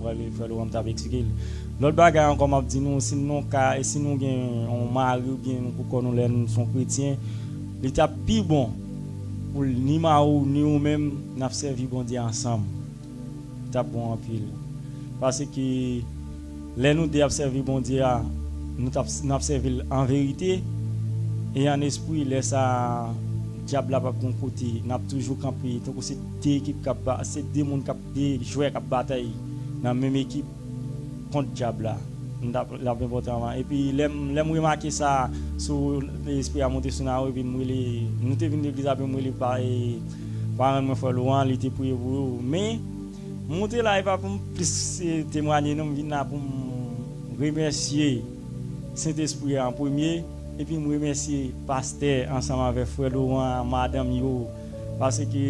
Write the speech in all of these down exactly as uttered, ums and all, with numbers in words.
Frè Laurent t ap eksplike l. Lòt bagay ankò, m ap di nou, si nou ka, e si nou gen yon mari oubyen nou pou kò nou lè nou se yon kretyen, li t ap pi bon pou ni mari w ni ou menm n ap sèvi Bondye ansanm. Li t ap bon anpil. Paske lè nou de ap sèvi Bondye a, nou t ap, n ap sèvi l an verite e an espri. Lè sa a, dyab la p ap gen kote. N ap toujou kanpe tankou se de ekip k ap ba, se de moun k ap, de jwè k ap batay nan menm ekip kont dyab la. N t ap, l ap enpòtan avan. Epi lè m, lè m remake sa sou espri a monte sou Nao, epi m rele, nou te vin legliz la, epi m rele pa, e, paran mwen, frè Laurent, li te priye pou yo. Men, m monte la, e pa pou m plis, e, temwanye, non, m vin la pou m remèsye Sentespri a an premye, epi m remèsye pastè ansanm avèk frè Laurent, madanm yo, paske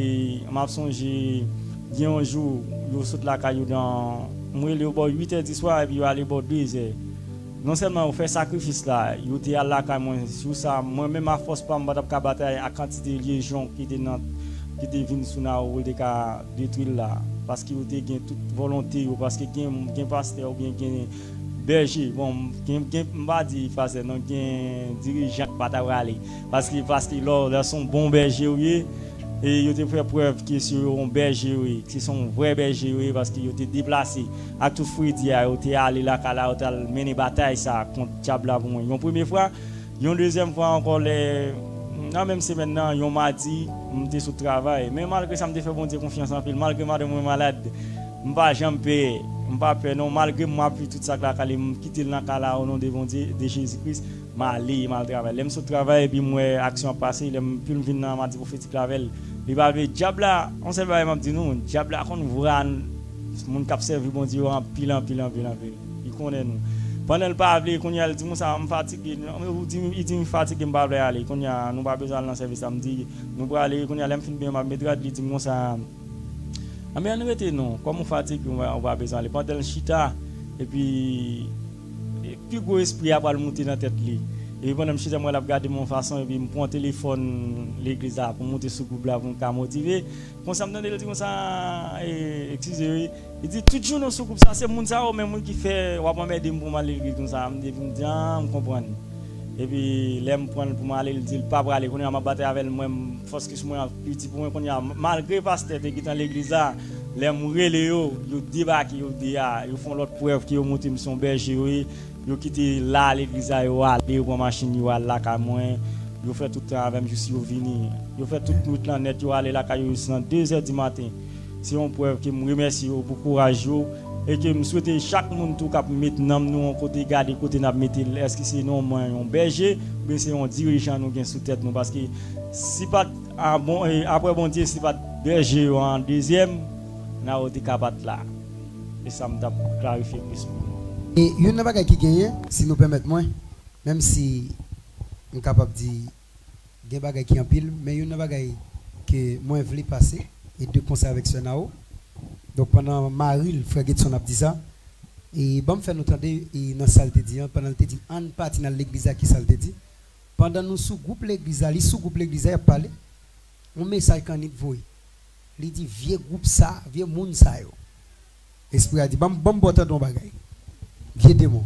m ap sonje, gen yon jou, yo sot lakay yo nan, m rele yo bò uit è di swa, epi yo ale bò de zè. Non sèlman yo fè sakrifis la, yo te al lakay mwen, jou sa, mwen menm, afòs pa m, m pa t ap ka batay ak kantite lejyon ki te nan, ki te vin sou Nao pou l te ka detwi l la, paske yo te gen tout volonte yo, paske gen, gen pastè oubyen gen bèje, bon, gen, gen, m pa di pastè, non, gen dirijan ki pa ta prale, paske, paske lè, lè se yon bon bèje ou ye, e yo te fè prèv ke se yon bèje yo ye, ke se yon vrè bèje yo ye, paske yo te deplase ak tout fredi a, yo te ale lakay la, yo t al mennen batay sa kont dyab la pou mwen. Yon premye fwa, yon dezyèm fwa ankò, lè, nan menm semèn nan, yon madi, m te sot travay. Men malgre sa, m te fè Bondye konfyans anpil. Malgre madanm mwen malad, m pa janm pè. M pa pè, non. Malgre m ap viv tout sa k lakay li, m kite l nan kay la, o non de Bondye, de Jezi Kris, m ale, m al travay. Lè m sot travay, epi m wè aksyon ap pase, lè m, epi m vin nan madi pwofetik la avè l. Li pa vle, dyab la, yon sèl bagay m ap di nou, dyab la konn vwa moun k ap sèvi Bondye yo anpil, anpil, anpil, anpil. Li konnen nou. Pandan l pa vle, kounye a l di, "Monsa, m fatige." Ou di, li di, "M fatige, m pa vle ale." Kounye a, nou pa bezwen al nan sèvis la. M di, "Nou prale." Kounye a, lè m fin benyen, m ap met rad, li di m konsa, "Anben, ann rete non. Kòm ou fatige, ou pa, ou pa bezwen ale." Pandan l chita, epi, e, pi gwo espri a pral monte nan tèt li. Epi pandan m chita, m wè l ap gade m yon fason, epi m pran telefòn legliz la pou m monte sou gwoup la pou m ka motive. Konsa m tande l di konsa, e, eskize wi. Li di, "Tout jou nou sou gwoup sa, se moun sa yo menm wi ki fè w ap anmède m pou m al legliz konsa." M di, epi m di, "A, m konprann." Epi lè m pran l pou m ale, li di l pa prale. Kounye a m ap batay avè l, mwen, m, fòs ki sou mwen ap piti pou mwen. Kounye a, malgre pastè te gentan legliz la, lè m rele yo, yo debake, yo di, a, yo fè yon lòt prèv ke yo montre m se yon bèje yo ye. Yo kite la legliz la, yo ale, yo pran machin, yo al lakay mwen. Yo fè tout tan avè m jis yo vini. Yo fè tout nwit lan nèt, yo ale lakay yo jis nan de zè di maten. Se yon prèv ke m remèsye yo pou kouraj yo e ke m swete chak moun tou k ap met nanm nou yon kote, gade kote n ap mete l. Èske se non mwen yon bèje oubyen se yon dirijan nou gen sou tèt nou? Paske si pa t a bon, e, apre Bondye, si pa t bèje yo an dezyèm, Nao te ka pa t la. E sa m t ap klarifye plis pou nou. E youn nan bagay ki genyen, si nou pèmèt mwen, menm si m kapab di gen bagay ki anpil, men youn nan bagay ke mwen vle pase, e de konsèy avèk sè Nao. Donk, pandan mari l, frè Getson, ap di sa, e ban m fè nou tande, e nan sa l te di an, pandan l te di, "Ann pati nan legliz la," ki sa l te di? Pandan nou sou gwoup legliz la, li sou gwoup legliz la, y ap pale. Yon mesaj Kanit voye. Li di, "Vye gwoup sa, vye moun sa yo." Espri a di, "Ban m, ban m ba w tande yon bagay. Vye demon."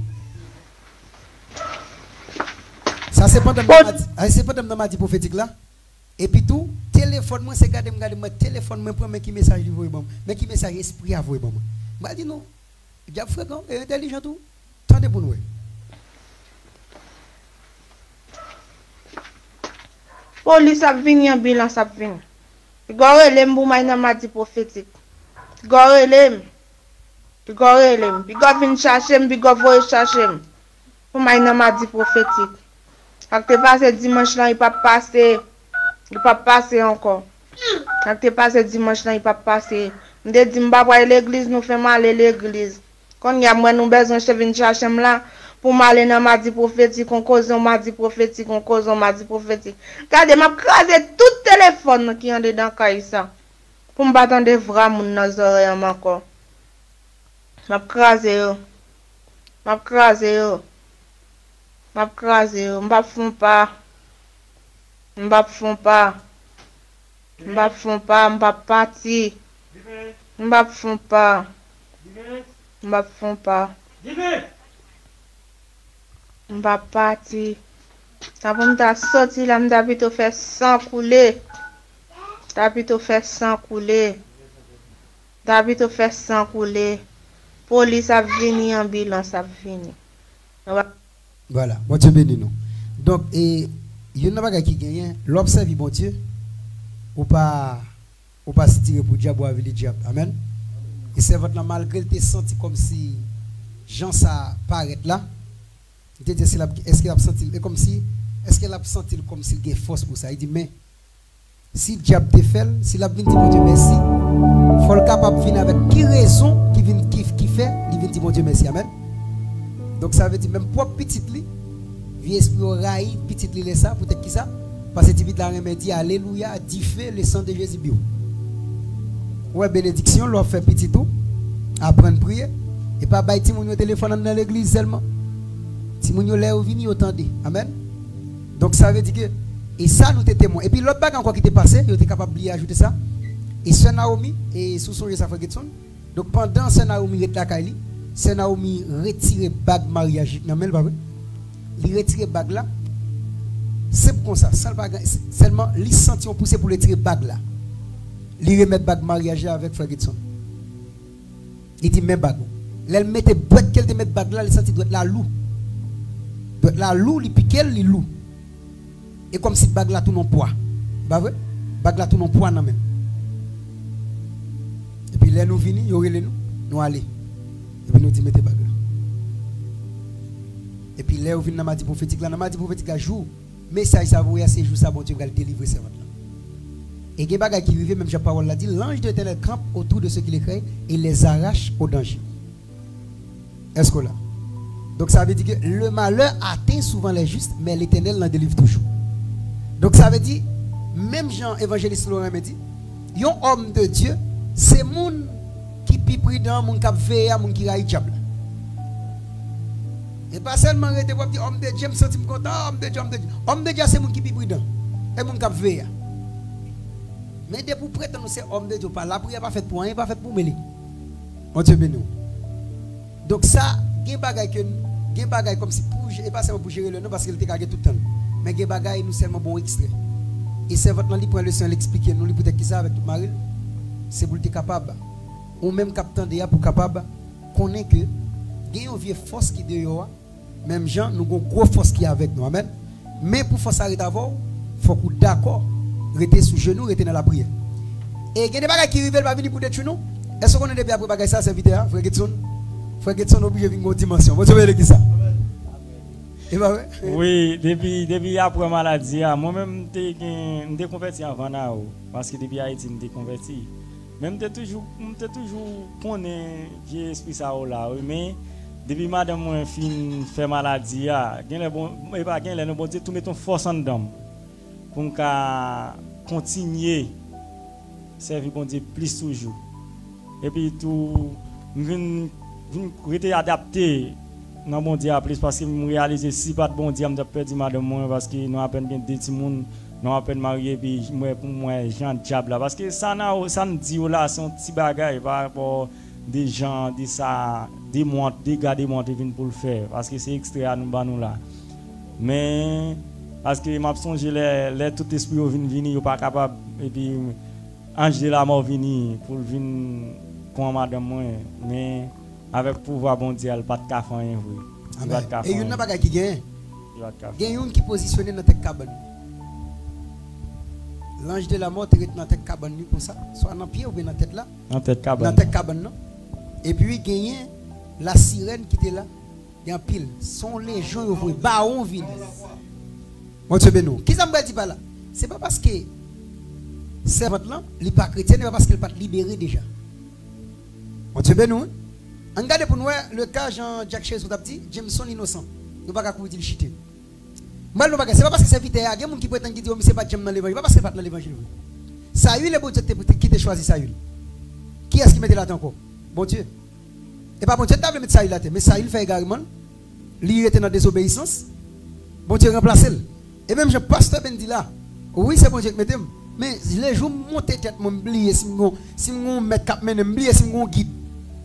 Sa se pandan m nan madi, a, se pandan m nan madi pwofetik la. Epi tou, telefòn mwen, se gade m gade m wè telefòn mwen pran, men ki mesaj li voye ban m. Men ki mesaj espri a voye ban mwen. M pral di nou, dyab frekan, e entèlijan tou. Tande pou n wè. Polis ap vini, anbilans ap vini. Piga w rele m pou m al nan madi pwofetik. Piga w rele m. Piga w rele m. Piga w vin chache m, piga w voye chache m. Pou m al nan madi pwofetik. Sa k te pase dimanch lan, li p ap pase. Li p ap pase ankò. Sa k te pase dimanch lan, li p ap pase. M te di m pa pral legliz, nou fè m ale legliz. Kounye a, m wè nou bezwen vin chache m la pou m ale nan madi pwofetik, on koze on madi pwofetik, on koze on madi pwofetik. Gade, m ap kraze tout telefòn ki andedan kay sa pou m pa tande vwa moun nan zòrèy an m ankò. M ap kraze yo. M ap kraze yo. M ap kraze yo. M p ap fon pa. M p ap fon pa. M p ap fon pa. M p ap pati. M p ap fon pa. M p ap fon pa. M p ap pati. Sa pou m ta soti la, m ta pito fè san koule. Ta pito fè san koule. Ta pito fè san koule. Polis ap vini, anbilans ap vini. Nou pa Vwala, Bondye beni nou. Donk, e, youn nan bagay ki genyen, lè w ap sèvi Bondye, ou pa, ou pa sitire pou dyab, ou avili dyab. Amèn. E sèvant lan, malgre l te santi kòmsi jan sa parèt la, li te di, èske l ap, èske l ap santi l, e kòmsi, èske l ap santi l kòmsi l gen fòs pou sa? Li di, men, si dyab te fè l, si l ap vin di Bondye mèsi, fò l kapab vin avèk ki rezon ki vin, ki, ki fè li vin di Bondye mèsi. Amèn. Donk, sa vle di, menm pwòp pitit li, vye espri yo rayi pitit li lè sa, poutèt ki sa? Paske ti pitit la renmen di, alelouya, dife, le sang de Jésus, biw. Ou wè benediksyon, lè w ap fè pitit ou aprann priye. E pa bay timoun yo telefòn anndan legliz sèlman. Timoun yo, lè yo vini, yo tande. Amèn. Donk, sa vle di ke, e sa nou te temwen. Epi lòt bagay ankò ki te pase, yo te kapab bliye ajoute sa. E sè Naomi, e si w sonje sa, frè Getson, donk, pandan sè Naomi ret lakay li, sè Naomi retire bag maryaj li nan men l, pa vre? Li retire bag la, senp konsa, san l pa gen, sèlman li santi yon pouse pou l retire bag la. Li remèt bag maryaj la avèk frè Getson. Li di, men bag ou. Lè l mete dwèt ke l te met bag la, li santi dwèt la lou. Dwèt la lou, li pike l, li lou. E kòmsi bag la tounen yon pwa. Pa vre? Bag la tounen yon pwa nan men l. Epi lè nou vini, yo rele nou, nou ale. Epi nou di, mete bag la. Epi lè yo vin nan madi pwofetik la, nan madi pwofetik la, jou mesaj sa voye a, se jou sa Bondye pral delivre sèvant lan. E gen bagay ki rive, menm jan pawòl la di, l'ange de l'Éternel campe autour de ceux qu'il écrit et les arrache au danger. Èske w la? Donk, sa vle di ke le malheur atteint souvent les justes, mais l'Éternel en délivre toujours. Donk, sa vle di, menm jan evanjelis Laurent renmen di, yon homme de Dieu, se moun ki pi pridan, moun k ap veye a, moun ki rayi dyab la. E pa sèlman rete pou ap di, homme de Dieu, m santi m kontan, homme de Dieu, homme de Dieu. Homme de Dieu a se moun ki pi pridan, e moun k ap veye a. Men depi w pretann ou se homme de Dieu, pa lapriyè pa fèt pou anyen, pa fèt pou mele. Bondye beni w. Donk sa, gen bagay ke, gen bagay kòmsi pou, e pa sèlman pou jere lè non, paske l te ka gen tout tan. Men gen bagay nou sèlman bon ekstrè. E sèvant lan li pran leson, l eksplike nou li poutèt ki sa avèk tout mari l. Se pou l te kapab, ou menm k ap tande a, pou kapab konnen ke gen yon vye fòs ki deyò a, menm jan nou gon gwo fòs ki avèk nou. Amèn. Men pou fòs sa ret avè w, fòk ou dakò rete sou jenou, rete nan lapriyè. E gen de bagay ki rive, l pa vini pou detwi nou. Èske w konnen depi apre bagay sa, sèvitè a, frè Getson, frè Getson oblije vin gon dimansyon. Bondye beni legliz sa. E pa vre? Wi, depi, depi apre maladi a, mwen menm m te gen, m te konvèti anvan Nao, paske depi Ayiti m te konvèti. Men m te toujou, m te toujou konnen vye espri sa yo la, wi, men depi madanm mwen fin fè maladi a, genlè bon, e pa genlè, non, Bondye tou met yon fòs anndan m pou m ka kontinye sèvi Bondye plis toujou. Epi tou, m vin, vin rete adapte nan Bondye a plis, paske m reyalize si pa t Bondye a, m t ap pèdi madanm mwen, paske nou apèn gen de timoun, nou apèn marye, epi m wè pou m wè jan dyab la. Paske sa nan, sa m di yo la, se yon ti bagay pa rapò de jan, de sa, de mont, dega de mont te vin pou l fè, paske se ekstrè a nou ban nou la. Men, paske m ap sonje lè, lè tout espri yo vin vini, yo pa kapab, epi anj de lamò vini pou l vin pran madanm mwen, men avèk pouvwa Bondye a, l pa t ka fè anyen vre. Li pa t ka fè anyen. Amèn. E youn nan bagay ki genyen, li pa t ka fè anyen. Gen youn ki pozisyone nan tèt kabann. Lanj de lamò te ret nan tèt kabann li konsa, swa nan pye oubyen nan tèt la. Nan tèt kabann. Nan tèt kabann nan. Epi genyen lasirèn ki te la. Gen anpil. Se yon lejyon yo voye. Bawon vini. Bondye beni w. Kisa m pral di pa la? Se pa paske sèvant lan, li pa kretyèn, e pa paske l pa t libere deja. Bondye beni w, wi. Ann gade pou n wè, le ka jan Jack Chérizier t ap di, Jameson inosan. Nou pa ka kouri di l chite. M pral di w yon bagay, se pa paske sèvitè a, gen moun ki pretann ki di, o, misye pa t janm nan levanjil. E pa paske l pa t nan levanjil vre. Sayil e Bondye te, ki te chwazi Sayil. Kiyès ki mete l atè ankò? Bondye. E pa Bondye t ta vle met Sayil atè, men Sayil fè egareman l, li rete nan dezobeyisans, Bondye ranplase l. E menm jan pastè Ben di la, wi, se Bondye k mete m, men lejou m monte tèt mwen, m bliye si m gon, si m gon mèt k ap mennen m, m bliye si m gon gid,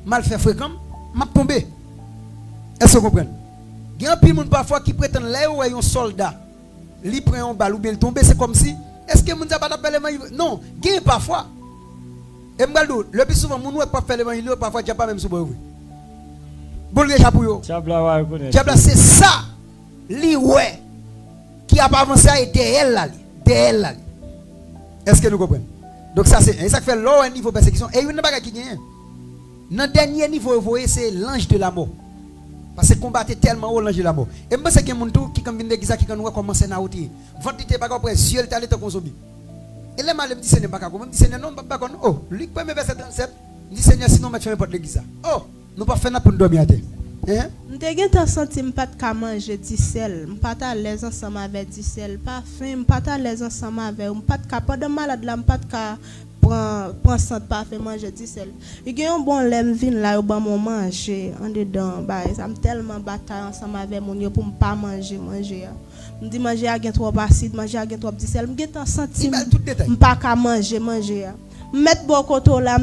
m al fè frekan m, M ap tonbe. Èske w konprann? Gen anpil moun pafwa ki pretann lè yo wè yon sòlda, li pran yon bal oubyen li tonbe, se kòmsi, èske moun sa pa t ap fè levanjil vre? Non, gen pafwa. E m pral di w, le pi souvan, moun ou wè k p ap fè levanjil yo, pafwa dyab pa menm sou bò yo vre. Bon, l deja pou yo. Dyab la va rekonèt. Dyab la, se sa li wè ki ap avanse a, e dèyè l la li. Dèyè l la li. Èske nou konprann? Donk, sa se, e sa k fè lè w wè nivo pèsekisyon, e youn nan bagay ki genyen. Nan dènye nivo yo voye, se l'ange de la mort. Paske konba te tèlman wo, l'ange de la mort. E m panse gen moun tou ki konn vin legliz la, ki konn wè kòman sè Nao te ye. Vant li te pa ka prè, zye l te ale tankou yon zonbi. E lè m ale, m di, Senyè, m pa ka konprann. M di, Senyè, non, m p ap pa konn. Oh, Lik premye vèsè trannsèt, m di, Senyè, sinon m mèt fèmen pòt legliz la. Oh, nou p ap fè n ap pou n dòmi atè. Hein? M te gentan santi m pa t ka manje disèl. M pa t alèz ansanm avè disèl. Pafen, m pa t alèz ansanm avè yo. M pa t ka, pandan m malad la, m pa t ka pran, pran sant, pafen, manje disèl. Li gen yon bon lè m vin la, yo ban m yon manje andedan bagay sa. M tèlman batay ansanm avè moun yo pou m pa manje manje a. M di manje a gen twòp asid, manje a gen twòp disèl. M gentan santi m, m pa ka manje manje a. M mèt bò kote w la, m